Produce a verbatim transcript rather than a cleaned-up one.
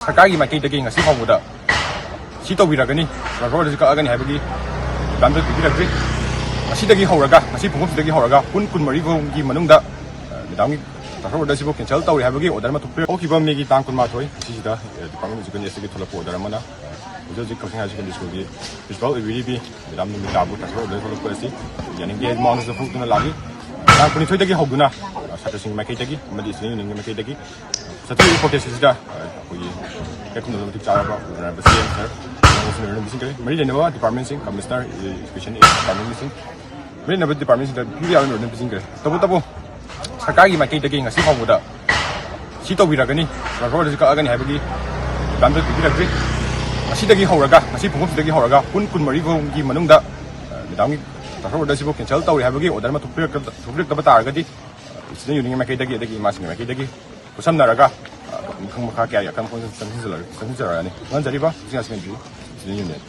ꯁꯔꯀꯥꯔꯒꯤ ꯃꯥꯏꯀꯩꯗꯒꯤ ꯉꯁꯤ ꯐꯥꯎꯕꯗ ꯁꯤ ꯇꯧꯕꯤꯔꯒꯅꯤ, transfer order ꯁꯤ ꯀꯛꯑꯒꯅꯤ ꯍꯥꯏꯕꯒꯤ ꯗꯤꯄꯥꯔꯠꯃꯦꯟ ꯄꯤꯕꯤꯔꯛꯇ꯭ꯔꯤ꯫ ꯉꯁꯤꯗꯒꯤ ꯍꯧꯔꯒ, ꯉꯁꯤ ꯄꯨꯡꯐꯝꯁꯤꯗꯒꯤ ꯍꯧꯔꯒ ꯄꯨꯡ ꯀꯨꯟꯃꯔꯤ ꯐꯥꯎꯒꯤ ꯃꯅꯨꯡꯗ, ꯑ, ꯃꯦꯗꯥꯝꯒꯤ transfer order ꯁꯤꯕꯨ cancel ꯇꯧꯔꯦ ꯍꯥꯏꯕꯒꯤ order ꯑꯃ ꯊꯣꯛꯄꯤꯔꯛ-, ꯍꯧꯈꯤꯕ ꯃꯦꯒꯤ ꯇꯥꯡ ꯀꯨꯟꯃꯥꯊꯣꯏ ꯑꯁꯤꯁꯤꯗ, ꯑ, ꯗꯤꯄꯥꯔꯠꯃꯦꯟ ꯑꯦꯖꯨꯀꯦꯁꯟ ꯑꯦꯁꯇꯒꯤ ꯊꯣꯛꯂꯛꯄ order ꯑꯃꯅ, ꯑ, ꯍꯧꯖꯤꯛ ꯍꯧꯖꯤꯛ ꯀꯛꯆꯤꯡ ꯍꯥꯌꯔ ꯁꯦꯀꯦꯟꯗꯔꯤ ꯁ꯭ꯀꯨꯜꯒꯤ ꯄ꯭ꯔꯤꯟꯁꯤꯄꯥꯜ ꯑꯣꯏꯕꯤꯔꯤꯕꯤ ꯃꯦꯗꯥꯝ ꯅꯨꯃꯤꯇꯥꯕꯨ transfer order ꯊꯣꯛꯂꯛꯄ ꯑꯁꯤ ꯌꯥꯅꯤꯡꯗꯦ ꯍꯥꯏꯕ ꯃꯋꯥꯡꯗꯁꯨ ꯐꯣꯡꯗꯣꯛꯇꯨꯅ ꯂꯥꯛꯂꯤ꯫ ꯇꯥꯡ ꯀꯨꯟꯅꯤꯊꯣꯏꯗꯒꯤ ꯍꯧꯗꯨꯅ, ꯑ, ꯁꯥꯇ꯭ꯔꯁꯤꯡꯒꯤ ꯃꯥꯏꯀꯩꯗꯒꯤ ꯑꯃꯗꯤ student unionꯒꯤ ꯃꯥꯏꯀꯩꯗꯒꯤ ꯆꯠꯊꯔꯤꯕ protest ꯑꯁꯤꯗ, ꯑ, ꯑꯩꯈꯣꯏꯒꯤ ꯀꯩꯊꯨꯝꯗ ꯃꯇꯤꯛ ꯆꯥꯔꯕ ꯑꯣꯏꯅꯔꯕ ꯁꯤ ꯑꯦꯝ ꯁꯔ, ꯑꯃꯁꯨꯡ ꯂꯣꯏꯅ ꯄꯤꯁꯤꯟꯈ꯭ꯔꯦ꯫ ꯃꯔꯤ ꯂꯩꯅꯕ ꯗꯤꯄꯥꯔꯠꯃꯦꯟꯁꯤꯡ, ꯀꯃꯤꯁꯅꯔ, ꯏꯖꯨꯀꯦꯁꯟ ꯗꯤꯄꯥꯔꯠꯃꯦꯟꯒꯤꯁꯤꯡ, ꯃꯔꯤ ꯂꯩꯅꯕ ꯗꯤꯄꯥꯔꯠꯃꯦꯟꯁꯤꯡꯗ ꯄꯤꯕ ꯌꯥꯕ ꯂꯣꯏꯅ ꯄꯤꯁꯤꯟꯈ꯭ꯔꯦ꯫ ꯇꯧꯕꯇꯕꯨ ꯁꯔꯀꯥꯔꯒꯤ ꯃꯥꯏꯀꯩꯗꯒꯤ ꯉꯁꯤ ꯐꯥꯎꯕꯗ ꯁꯤ ꯇꯧꯕꯤꯔꯒꯅꯤ, transfer order ꯁꯤ ꯀꯛꯑꯒꯅꯤ ꯍꯥꯏꯕꯒꯤ ꯗꯤꯄꯥꯔꯠꯃꯦꯟ ꯄꯤꯕꯤꯔꯛꯇ꯭ꯔꯤ꯫ ꯉꯁꯤꯗꯒꯤ ꯍꯧꯔꯒ, ꯉꯁꯤ ꯄꯨꯡꯐꯝꯁꯤꯗꯒꯤ ꯍꯧꯔꯒ ꯄꯨꯡ ꯀꯨꯟꯃꯔꯤ ꯐꯥꯎꯒꯤ ꯃꯅꯨꯡꯗ, ꯑ, ꯃꯦꯗꯥꯝꯒꯤ transfer order ꯁꯤꯕꯨ cancel ꯇꯧꯔꯦ ꯍꯥꯏꯕꯒꯤ order ꯑꯃ ꯊꯣꯛꯄꯤꯔꯛꯇ-, ꯊꯣꯛꯄꯤꯔꯛꯇꯕ ꯇꯥꯔꯒꯗꯤ, ꯑ, student unionꯒꯤ ꯃꯥꯏꯀꯩꯗꯒꯤ ꯑꯗꯒꯤ ꯏꯃꯥꯁꯤꯡꯒꯤ ꯃꯥꯏꯀꯩꯗꯒꯤ ꯈꯨꯠꯁꯝꯅꯔꯒ, ꯑ, ꯃꯈꯪ ꯃꯈꯥ ꯀꯌꯥꯒꯤ ꯑꯈꯪ ꯑꯈꯪ ꯆꯪꯁꯤꯟꯖꯔ-, ꯆꯪꯁꯤꯟꯖꯔꯛꯑꯅꯤ꯫ ꯈꯪꯍꯟꯖꯔꯤꯕ ꯀꯛꯆꯤꯡ ꯍꯥꯌꯔ ꯁꯦꯀꯦꯟꯗꯔꯤ student union꯫